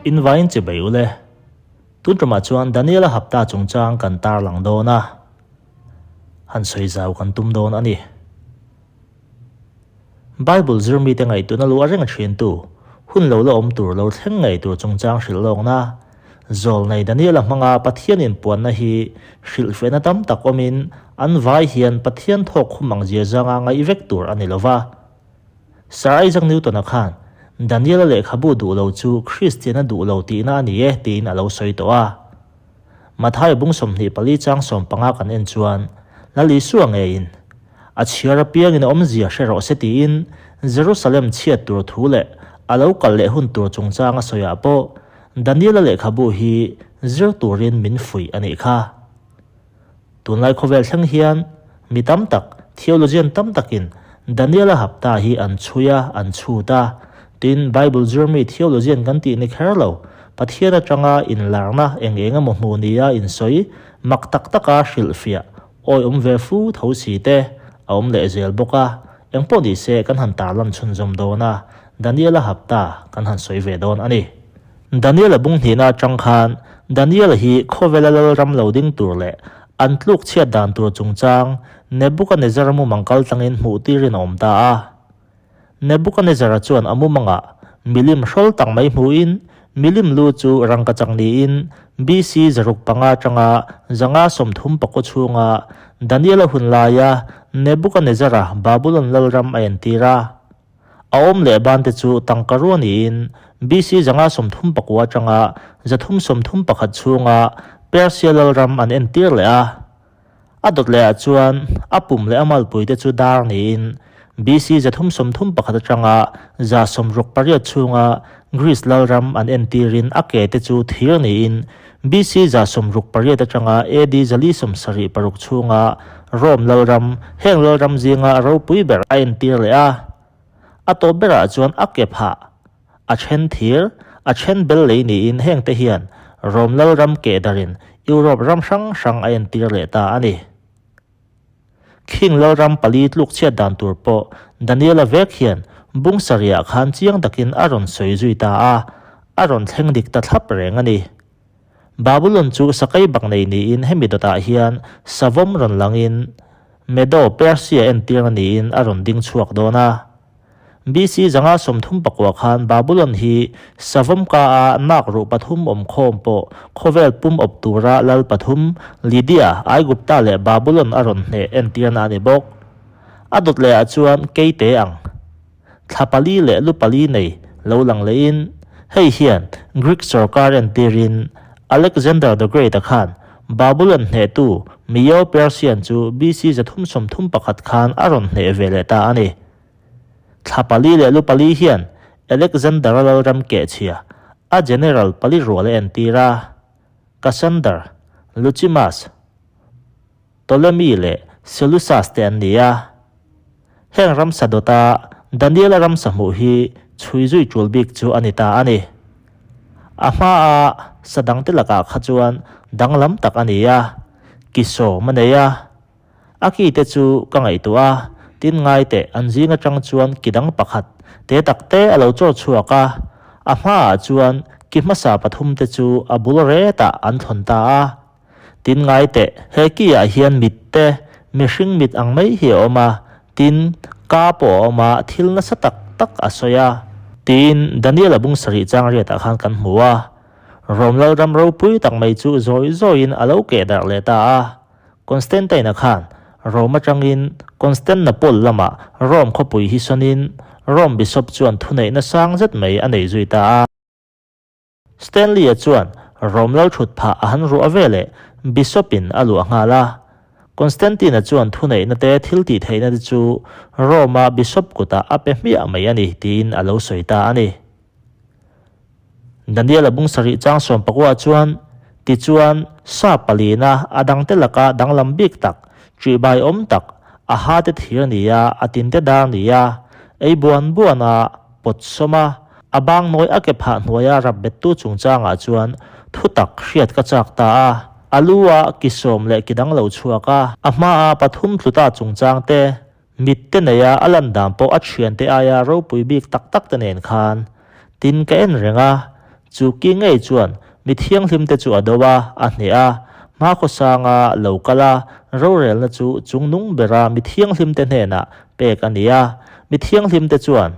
In vaiin chibai u le. Tun tumah chuan Daniela hapta chungchang kan tarlang dawn a, han sawi zau kan tum dawn a ni. Bible zir mite ngaihtuahna lu a reng thintu, hun lo la awm tur lo thleng ngei tur chungchang hrilh lawkna, Zawlnei Daniela hmanga Pathian inpuanna hi hrilhfiahna tam tak awmin an vai hian Pathian thawk khum ang zia zanga ngaih vek tur a ni lo va. Sir Isaac Newton-a khan Daniela lehkhabu duh lo chu Kristiana duh lo tihna a ni e tiin a lo sawi tawh a. Matthai bung 24 chang 15 kan en chuan Lal Isua ngeiin a chhiar apiangin a awmzia hre rawh se tiin Jerusalem chhiat tur thu leh a lo kal leh hun tur chungchang a sawiah pawh Daniela lehkhabu hi zir turin min fuih a nih kha. Tunlai khawvel thleng hian mi tam tak, theologian tam takin Daniela hapta hi an chhui a, an chhut a. Tin, Bible zirmi theologian kan tih ni kher lo, Pathian atanga inlarna eng eng emaw hmu nia insawi mak tak taka hrilhfiah awi awm ve fu tho si te a awm leh zel bawk a. Engpawh ni se kan han tarlan chhunzawm dawn a, Daniela hapta kan han sawi ve dawn a ni. Daniela bung hnihna atang khan Daniela hi khawvela lalram lo ding tur leh an tluk chhiat dan tur chungchang Nebukanezzar mumang kal tlangin hmuh tirin a awm ta a. Nebukanezzar-a chuan a mumangah milim hrawl tak mai hmuhin milim lu chu rangkachak niin BC 500 atanga 539 chhunga Daniela hun laia Nebukanezzar-a Babulon lalram a entir a. A awm leh ban te chu tangka rua niin BC 539 atanga 331 chhunga Persia lalram an entir leh a. A dawt lehah chuan a pum leh a malpui te chu dar niin BC 331 atanga 168 chhunga Greece lalram an entirin a ke te chu thir niin BC 168 atanga AD 476 chhunga Rome lalram, heng lalram zinga ropui ber a entir leh a. A tawp berah chuan a ke phah, a then thir, a then bel lei niin hengte hian Rome lalram keh darin Europe ram hrang hrang a entir leh ta a ni. Khing lalram pali tluk chhiat dan tur pawh Daniela vek hian bung sarihah khan chiang takin a rawn sawi zui ta a, a rawn thleng dik ta thlap reng a ni. Babulon chu sakei bak nei niin hemi dawtah hian savawm rawn langin Medo Persia entirna niin a rawn ding chhuak dawn a. BC 539 khan Babulon hi savawm ka a nak ruh pathum awm khawm pawh khawvel pum awp tura lal pathum Lydia, Aigupta leh Babulon a rawn hneh entirna a ni bawk. A dawt lehah chuan keite ang. Thla pali leh lu pali nei lo lang lehin hei hian Greek sorkar entirin Alexander the Great-a khan Babulon hnehtu Mio Persian chu BC 331 khan a rawn hneh ve leh ta a ni. Thla pali leh lu pali hian Alexander-a lalram kehchhia a general pali rual a entir a, Cassander, Lucimas, Ptolemy leh Seleucus te an ni a. Heng ramsa dawta Daniela ramsa hmuh hi chhui zui tul bik chu a ni ta a ni. A hmaa sa dangte lakah kha chuan danglam tak a ni a, ki sawm a nei a. A ki te chu ka ngaihtuah a, tin ngai teh an zing atang chuan ki dang pakhat te tak te a lo chawr chhuak a, a hmaah chuan ki hmasa pathum te chu a bul retah an thlawn ta a. Tin ngai teh, he ki ah hian mit te, mihring mit ang mai hi a awm a, tin, ka pawh a awm a, thil nasa tak tak a sawi a. Tiin Daniel-a bung sarih chang riatah khan kan hmu a. Rom lalram ropui tak mai chu zawi zawiin a lo keh darh leh ta a. Constantine-a khan Rom atangin Constantinople lamah Rome khawpui hi sawnin Rome bishop chuan thuneihna sang zet mai a nei zui ta a. Stanley-a chuan Rom lal thut phah a han ruah veleh Bishop-in a luah nghal a. Constantine-a chuan thuneihna te thil tih theihna te chu Rome-a Bishop kutah a pe hmiah mai a ni tiin a lo sawi ta a ni. Daniel-a bung sarih chang 14 chuan, Tichuan, sa palina a dangte laka danglam bik tak, ṭihbai awm tak, a ha te thir ni a, a tinte dar ni a, ei buan buan a, pawt sawm a, a bang nawi a ke phah hnuaia rap bettu chungchangah chuan thu tak hriat ka chak ta a. A lu a ki sawm leh ki dang lo chhuak a, a hmaa pathum tluta chungchang te, mit te neia a lan dan pawh a thiante aia ropui bik tak tak te nen khan tin ka en reng a. Chu ki ngei chuan mi thianghlimte chu a do a, a hneh a, hmakhawsanga lo kal a, rorelna chu chungnung bera mi thianghlimte hnenah pek a ni a. Mi thianghlimte chuan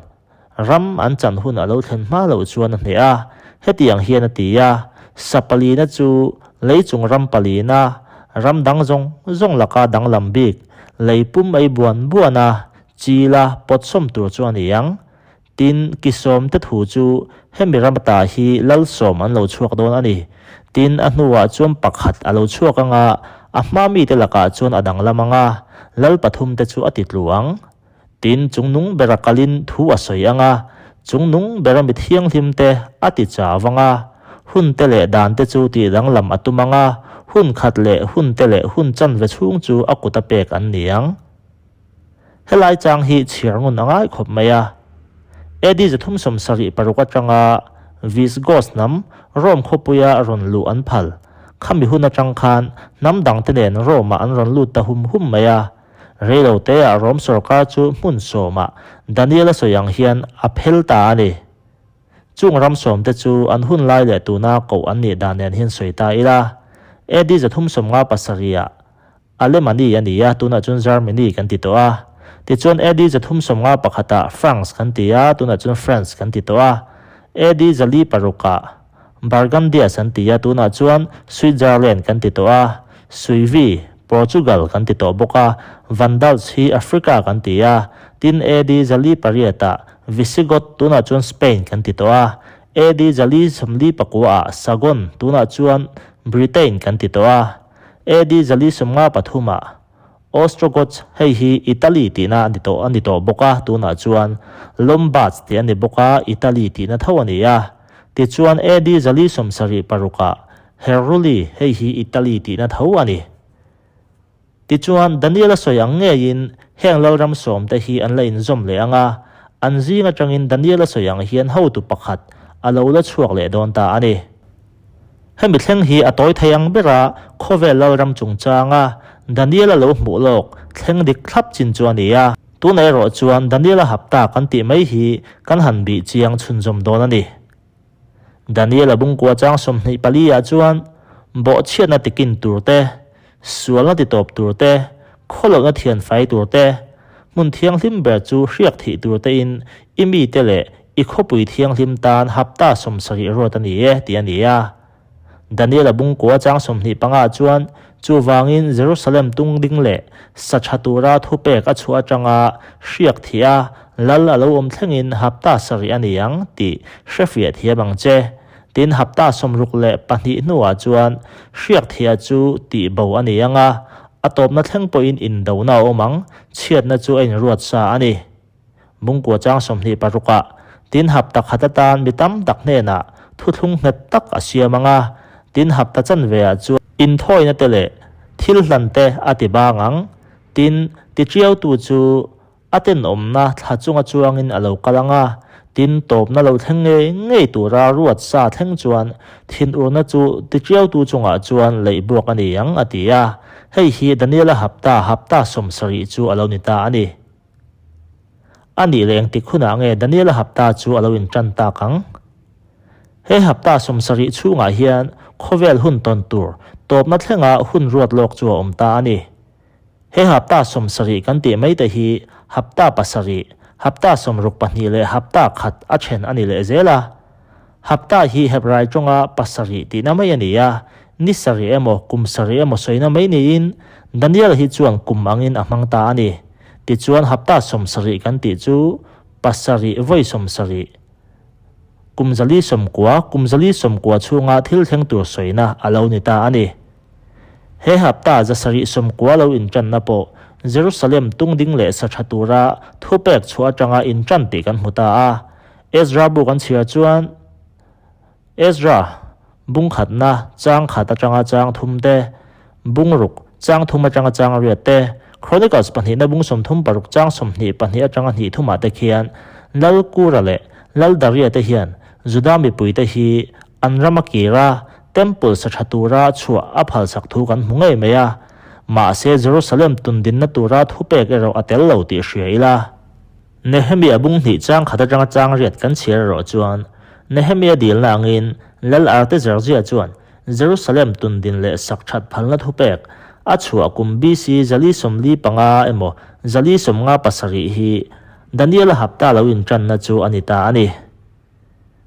ram an chan hun a lo thlen hma loh chuan a hneh a, hetiang hian a ti a, Sa palina chu lei chung ram palina, ram dang zawng zawng laka danglam bik, lei pum ei buan buan a, chila pawtsawm tur chu a ni ang. Tin, ki sawmte thu chu hemi ram ata hi lal sawm an lo chhuak dawn a ni. Tin, a hnuah chuan pakhat a lo chhuak ang a, a hma mite lakah chuan a danglam ang a, lal pathumte chu a ti tlu ang. Tin, chungnung bera kalin thu a sawi ang a, chungnung bera mi thianghlimte a ti chau ang a, hunte leh dante chu tihdanglam a tum ang a, hun khat leh hunte leh hun chanve chhung chu a kuta pek an ni ang. Helai chang hi chhiar ngun a ngai khawp mai a. AD 376 atanga Visigoths hnam Rome khawpuia rawn luh an phal. Khami hun atang khan hnam dangte nen Rome-ah an rawn lut ta hum hum mai a. Reiloteah Rome sorkar chu hmun sawmah Daniel-a sawi ang hian a phel ta a ni. Chung ram sawmte chu an hun lai leh tuna koh an nih dan nen hian sawi ta ila. AD 357-ah Alemany a ni a, tunah chuan Germany kan ti tawh a. Tichuan AD 351 ah France kan ti a, tunah chuan France kan ti tawh a. AD 406 ah Burgundias an ti a, tunah chuan Switzerland kan ti tawh a. Suivi, Portugal kan ti tawh bawk a. Vandals hi Africa kan ti a. Tin AD 408 ah Visigoth, tunah chuan Spain kan ti tawh a. AD 449 ah Sagon, tunah chuan Britain kan ti tawh a. AD 453 ah Ostrogoths, hei hi Italy tihna a ni tawh a ni tawh bawk a, tunah chuan Lombards tih a ni bawk a, Italy tihna tho a ni a. Tichuan AD 476 ah Heruli, hei hi Italy tihna tho a ni. Tichuan Daniel-a sawi ang ngeiin heng lalram sawmte hi an la inzawm leh ang a, an zing atangin Daniel-a sawi ang hian hotu pakhat a lo la chhuak leh dawn ta a ni. Hemi thleng hi a tawi thei ang bera khawvel lalram chungchanga Daniel-a lo hmuh lawk thleng dik thlap chin chu a ni a. Tunah erawh chuan Daniel-a hapta kan tih mai hi kan han bih chiang chhunzawm dawn a ni. Daniel-a bungkua chang 24 ah chuan bawhchhiatna tikin tur te, sualna titawp tur te, khawlohna thianfai tur te, hmun thianghlim ber chu hriak thih tur tein i mite leh I khawpui thianghlim tan hapta 70 ruat a ni e, tih a ni a. Daniel-a bungkua chang 25 chuan chuvangin Jerusalem tung ding leh sa tha tura thupek a chhuah atanga hriak thih a, lal a lo awm thlengin hapta 7 a ni ang tih hrefiah thiam ang che. Tin, hapta 62 hnuah chuan hriak thih-a chu tihbo a ni ang a, a tawpna thleng pawhin indona a awm ang, chhiatna chu a inruat sa a ni. Bungkua chang 26 ah tin hapta khat atan mi tam tak hnenah thuthlung nghet tak a siam ang a, tin hapta chanve ah chuan inthawina te leh thil hlan te a ti bang ang. Tin, tiṭiautu chu a tenawmna thla chunga chuangin a lo kal ang a, tin tawpna lo thleng ngei ngei tura ruat sa thleng chuan thinurna chu tiṭiautu chungah chuan leih buak a ni ang a ti a. Hei hi Daniela hapta hapta 70 chu a lo ni ta a ni. A nih leh engtik hunah nge Daniela hapta chu a lo intan tak ang? He hapta 70 chhungah hian khawvel hun tawn tur tawpna thlenga hun ruat lawk chu a awm ta a ni. He hapta 70 kan tih mai te hi hapta 7, hapta 62 leh hapta khat a then a ni leh zel a. Hapta hi Hebrai tawnga 7 tihna mai a ni a, ni sarih emaw kum sarih emaw sawina mai niin Daniel hi chuan kum angin a hmang ta a ni. Tichuan hapta 70 kan tih chu 7 vawi 70, kum 490, kum 490 chhunga thil thleng tur sawina a lo ni ta a ni. He hapta 790 lo intanna pawh Jerusalem tungding leh sa tha tura thupek chhuah atanga intan tih kan hmu ta a. Ezra bu kan chhiar chuan Ezra bung khatna chang khat atanga chang thum te, bung ruk chang thum atanga chang riat te, Chronicles pahnihna bung 36 chang 22 atanga hnih thumah te khian Lal Kura leh Lal Daria te hian Juda mipuite hi an rama kira Temple sa tha tura chhuah a phalsak thu kan hmu ngei mai a. Mahse Jerusalem tundinna tura thupek erawh a tel lo tih hria ila. Nehemiah bung hnih chang khat atanga chang riat kan chhiar erawh chuan. Nehemia dilna angin Lal Artaxerxes chuan Jerusalem tundin leh sak that phalna thupek a chhuah kum BC 445 emaw 457 hi Daniela hapta lo intanna chu a ni ta a ni.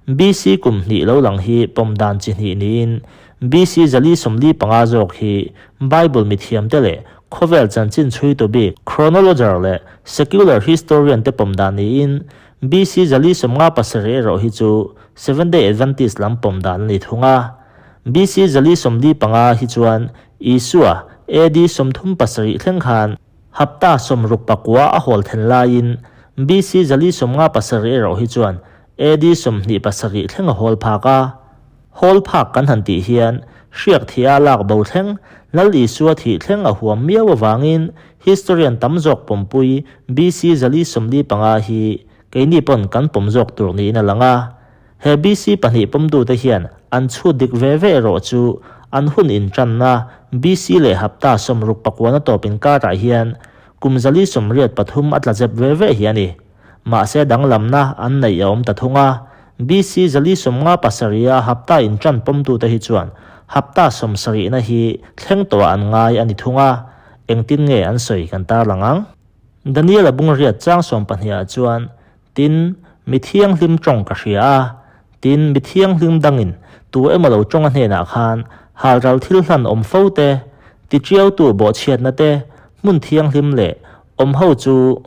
BC kum hnih lo lang hi pawm dan chi hnih niin BC 445 zawk hi Bible mithiamte leh khawvel chanchin chhuitu bik chronologer leh secular historian te pawm dan niin BC 457 erawh hi chu Seventh-day Adventist lam pawm dan a ni thung a. BC 445 hi chuan Isua AD 37 thleng khan hapta 69 a hawl then laiin BC 457 erawh hi chuan AD 27 thleng a hawl phak a. Hawl phak kan han tih hian hriak thih a lak bo thleng, Lal Isua thih thleng a huam miau avangin historian tam zawk pawmpui BC 445 hi keini pawn kan pawm zawk tur niin a lang a. He BC pahnih pawmtute hian an chhut dik ve ve erawh chu an hun intanna BC leh hapta 69 tawp inkarah hian kum 483 a tla zep ve ve hi a ni. Mahse danglamna an neih a awm ta thung a, BC 457 a hapta intan pawmtute hi chuan hapta sawmsarihna hi thleng tawhah an ngai a ni thung a, engtin nge an sawi kan tarlang ang? Daniel-a bungriat chang sawmpahnih ah chuan, Tin, mi thianghlim tawng ka hria a, tin, mi thianghlim dangin tu emaw lo tawnga hnenah khan halral thil hlan awm fo te, tichiautu bawhchhiatna te, hmun thianghlim leh awm ho chu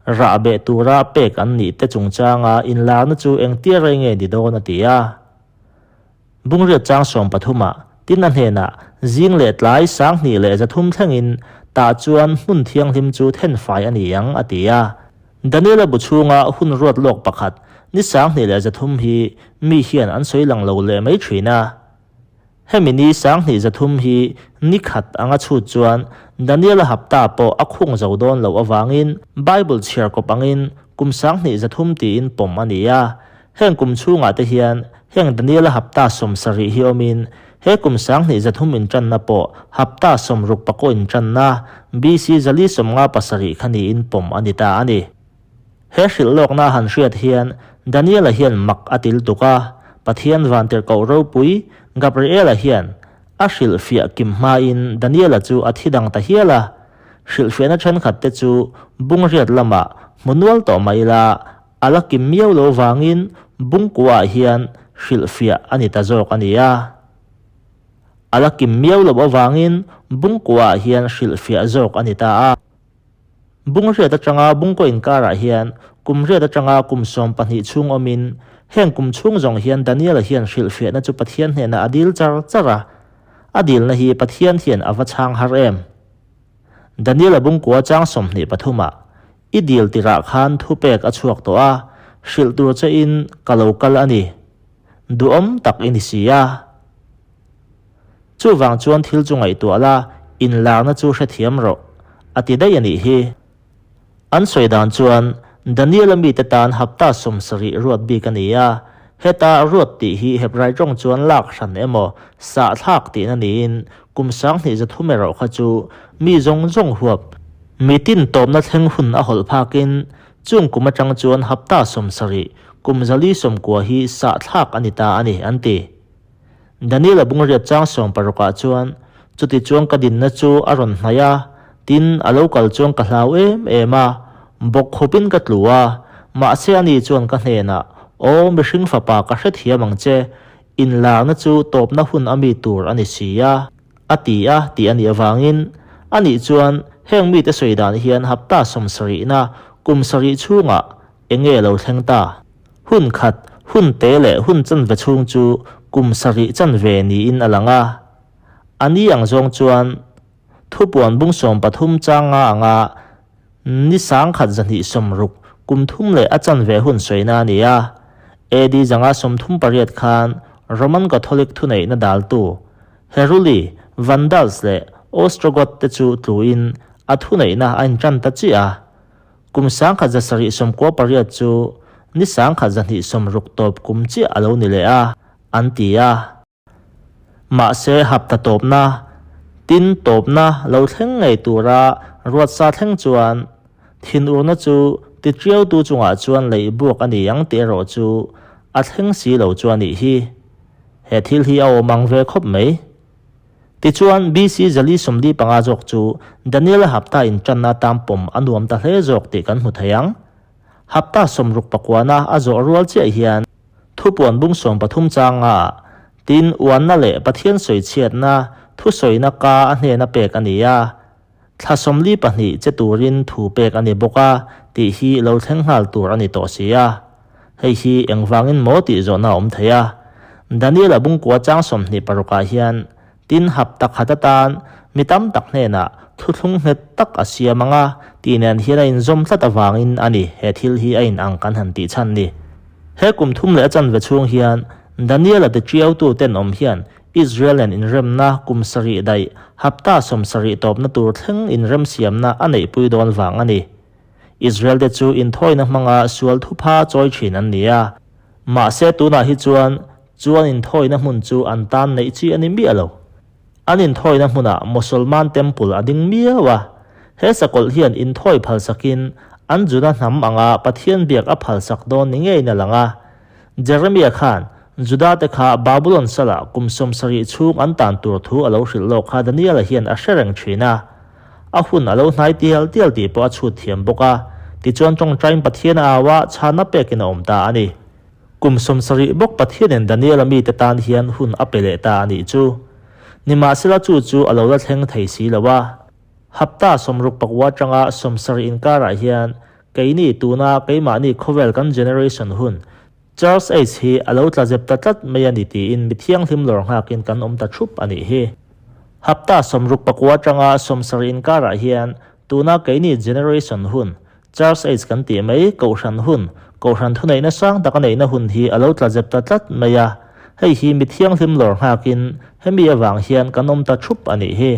rah beh tura pek an nih te chungchanga inlarna chu engtia rei nge ni dawn a ti a. Bungriat chang 13 ah tin a hnenah zing leh tlai 2300 thlengin tah chuan hmun thianghlim chu thenfai a ni ang a ti a. Daniela bu chhunga hun ruat lawk pakhat ni 2300 hi mi hian an sawi lang lo leh mai thin a. Hemi ni 2300 hi ni khat anga chhut chuan Daniela hapta pawh a khung zo dawn loh avangin Bible chhiar kawp angin kum 2300 tiin pawm a ni a. Heng kum chhungah te hian heng Daniela hapta 70 hi awmin he kum 2300 intanna pawh hapta 69 intanna BC 457 kha niin pawm a ni ta a ni. He hrilh lawkna han hriat hian Daniela hian mak a til tuk a, Pathian vantirhkoh ropui Gabriela hian a hrilhfiah kim hmain Daniela chu a thi dang ta hial a. Hrilhfiahna thenkhat te chu bungriat lamah hmu nual tawh mah ila a la kim miau lo vangin bungkuaah hian hrilhfiah a ni ta zawk a ni a. A la kim miau loh avangin bungkuaah hian hrilhfiah zawk a ni ta a. Bungriat atanga bungkaw inkarah hian kum riat atanga kum 12 chhung awmin heng kum chhung zawng hian Daniela hian hrilhfiahna chu Pathian hnenah a dil char char a. A dilna hi Pathian hian a va chhang har em? Daniela bungkua chang 23 ah i dil tirah khan thupek a chhuak tawh a, hrilh tur che in ka lo kal a ni. Duhawm tak i ni si a. Chuvang chuan thil chu ngaihtuah la, inlarna chu hrethiam rawh, a ti daih a nih hi. An sawi dan chuan Daniela mite tan hapta 70 ruat bik a ni a, heta ruat tih hi Hebrai tawng chuan lak hran emaw sahthlak tihna niin kum 2300 erawh kha chu mi zawng zawng huap, mitin tawpna thleng hun a hawlh phakin chung kum atang chuan hapta 70 kum 490 hi sahthlak a ni ta a ni, an ti. Daniela bungriat chang 16 ah chuan chuti chuan ka dinna chu a rawn hnaih a, tin a lo kal chuan ka hlau em em a, bawk khawpin ka tlu a, mahse ani chuan ka hnenah, Aw mihring fapa ka hrethiam ang che, inlarna chu tawpna hun a mi tur a ni si a, a ti a tih a nih avangin ani chuan heng mite sawi dan hian hapta 70na kum 7 chhungah enge lo thleng ta? Hun khat, hun te leh hun chanve chhung chu kum 7 chanve niin a lang a. A ni ang zawng chuan thupuan bung 13 chang nga anga ni 1260 kum thum leh a chanve hun sawina a ni a. AD 538 khan Roman Catholic thuneihna daltu Heruli, Vandals leh Ostrogoth te chu tluin a thuneihna a intan ta chiah a. Kum 1798 chu ni 1260 tawp kum chiah a lo ni leh a, an ti a. Mahse hapta tawpna, tin tawpna lo thleng ngei tura ruatsa thleng chuan thinurna chu titriautu chungah chuan leih buak a ni ang tih erawh chu A thleng si lo chu a nih hi. He thil hi a awm ang ve khawp mai. Tichuan, BC 445 zawk chu Daniela hapta inṭanna atan pawm a nuam ta hle zawk tih kan hmu thei ang. Hapta sawmruk pakuana a zawh rual chiah hian thupuan bung 13 changa tin uanna leh Pathian sawichhiatna thusawina ka a hnena pek a ni a, thla 42 che turin thu pek a ni bawk a tih hi lo thleng nghal tur a ni tawh si a. Hei hi engvangin maw tih zawhna a awm thei a. Daniel-a bungkua chang 26 ah hian Tin, hapta khat atan mi tam tak hnenah thuthlung nghet tak a siam ang a tih nen hian a inzawm tlat avangin a ni he thil hi a inang kan han tih chhan ni. He kum thum leh a chanve chhung hian Daniel-a te tiautu tenawm hian Israel nen inremna kum sarih daih hapta 70 tawpna tur thleng inremsiamna a neihpui dawn vang a ni. Israel te chu inthawina hmanga sual thupha chawi thin an ni a, mahse tunah hi chuan Chu an inthawina hmun chu an tan neih chi a ni miah lo. An inthawina hmunah Mosolman temple a ding miau a. He sakawlh hian inthawi phalsakin an Juda hnam anga Pathian biak a phalsak dawn ni ngeiin a lang a. Jeremia khan Juda te kha Babulon salah kum 70 chhung an tan tur thu a lo hrilh lawk kha Daniela hian a hre reng thin a. A hun a lo hnai tial tial tih pawh a chhut thiam bawk a. Tichuan tawngtain Pathian a au a, chhanna pekin a awm ta a ni. Kum 70 bawk Pathianin Daniela mite tan hian hun a pe leh ta a nih chu. Nimahsela chu chu a lo la thleng thei si lo a. Hapta 64 atanga 70 inkarah hian keini tuna keimahni khawvel kan generation hun Church Age hi a lo tla zep ta tlat mai a ni tiin mi thianghlim lawr nghakin kan awm ta thup a nih hi. Hapta 64 atanga 70 inkarah hian tuna keini generation hun Church Age kan tih mai, Kohhran hun, Kohhran thuneihna sang tak a neihna hun hi a lo tla zep ta tlat mai a, hei hi mi thianghlim lawr nghakin hemi avang hian kan awm ta thup a nih hi.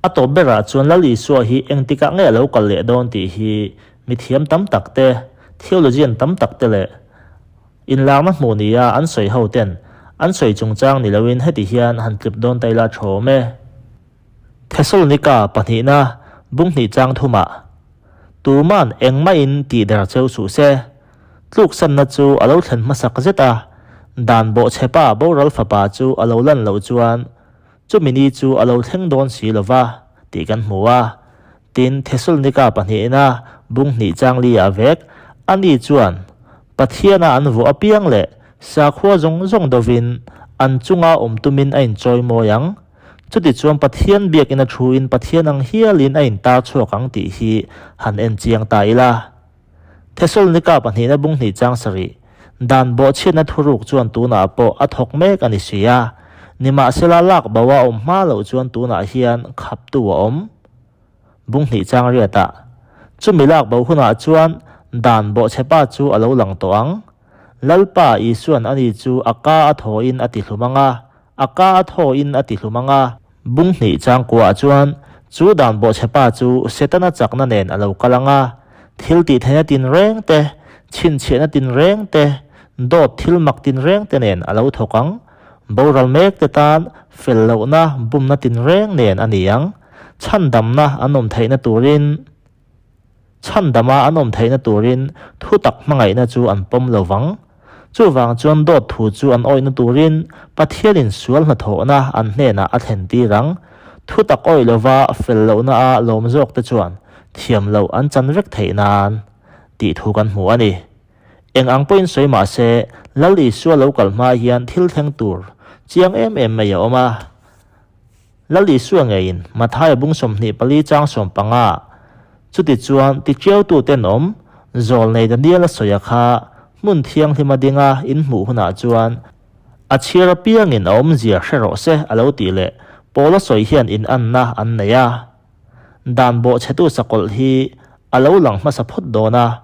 A tawp berah chuan Lal Isua hi engtikah nge a lo kal leh dawn tih hi mi thiam tam tak te, theologian tam tak te leh inlarna hmuh nia an sawi ho ten an sawi chungchang ni loin heti hian han tlip dawn ta ila thawm e. Thesalonika pahnihna bung hnih chang thumah, Tuman engmahin tihder cheu suh se. Tluksanna chu a lo thlen hmasak zet a, dan bawhchhepa boral fapa chu a lo lan loh chuan chumi ni chu a lo thleng dawn si lo va tih kan hmu a. Tin, Thesalonika pahnihna bung hnih chang li ah vek, ani chuan Pathiana an vuah apiang leh sakhua zawng zawng dovin an chunga awm tumin a inchawi mawi ang. Chutichuan Pathian biakina thuin Pathian ang hialin a intar chhuak ang tih hi han en chiang ta ila. Thesalonika pahnihna bung hnih chang sarih, dan bawhchhiatna thuruk chuan tunah pawh a thawk mek a ni si a, nimahsela lak bo a awm hma loh chuan tunah hian khaptu a awm. Bung hnih chang riatah, chumi lak bo hunah chuan dan bawhchhepa chu a lo lang tawh ang. Lalpa Isuan ani chu a ka a thawhin a tihlum ang a, A ka a thaw in a ti hlum ang a. Bung hnih changkuah chuan chu dan bawhchhepa chu Setana chakna nen a lo kal ang a, thil tih theihna tinreng te, chhinchhiahna tinreng te, dawt thil mak tinreng te nen a lo thawk ang. Boral mek te tan fel lohna bumna tinreng nen a ni ang. Chhandamna an awm theihna turin Chhandama an awm theihna turin thu tak hmangaihna chu an pawm lo vang. Chuvang chuan dawt thu chu an awihna turin Pathianin sual hnathawhna an hnenah a thlen tir ang. Thu tak awih lova fel lohna a lawm zawk te chuan thiam loh an chan vek theih nan tih thu kan hmu a ni. Eng ang pawhin sawi mah se Lal Isua lo kal hma hian thil thleng tur chiang em em mai a awm a. Lal Isua ngeiin Mathaia bung 24 chang 15 chutichuan tichiautu tenawm zawlnei Daniela sawia kha hmun thianghlim a dinga in hmuh hunah chuan a chhiar apiangin a awmzia hre rawh se a lo tih leh Paula sawi hian inanna an nei a. Dan bawhchhetu sakawlh hi a lo lang hmasa phawt dawn a,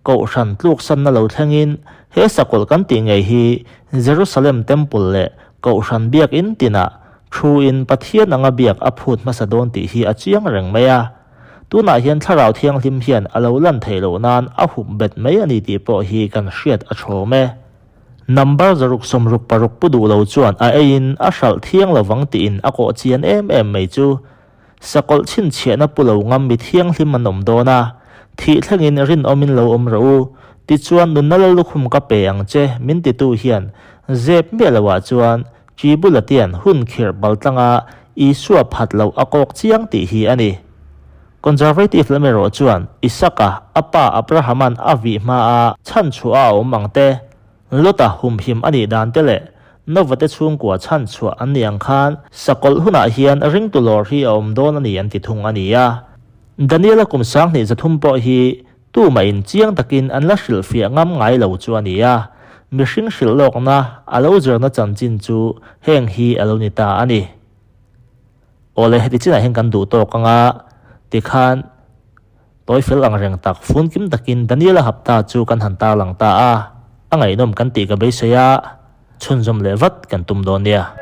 Kohhran tluksanna lo thlengin he sakawlh kan tih ngei hi Jerusalem Temple leh Kohhran biakinn tinah thu-in Pathian anga biak a phut hmasa dawn tih hi a chiang reng mai a. Tunah hian Thlarau Thianghlim hian a lo lan theih loh nan a hup bet mai a ni tih pawh hi kan hriat a thawm e. Number 166 pu duh lo chuan a eiin a hralh thiang lovang tiin a kawh chian em em mai chu. Sakawlh chhinchhiahna pu lo ngam mi thianghlim an awm dawn a, thih thlengin rinawmin lo awm rawh u, Tichuan nunna la lukhum ka pe ang che min titu hian zep miah loah chuan Tribulatian hun khirh paltlanga Isua phat loh a kawk chiang tih hi a ni. Conservative lam erawh chuan Isaka a pa Abrahama'n a vih hmaa chhanchhuah a awm ang te, Lota humhim a nih dan te leh Nova te chhungkua chhanchhuah an nih ang khan sakawlh hunah hian ringtu lawr hi a awm dawn a ni an ti thung a ni a. Daniela kum 2300 pawh hi Tumah in chiang takin an la hrilhfiah ngam ngai lo chu a ni a, mihring hrilh lawkna a lo zirna chanchin chu heng hi a lo ni ta a ni. Awle heti chinah hian kan duh tawk anga tikhan tawi fel ang reng tak funkim takin Daniela hapta chu kan han tarlang ta a, a ngaihnawm kan tih ka beisei a, chhunzawm leh vat kan tum dawn nia.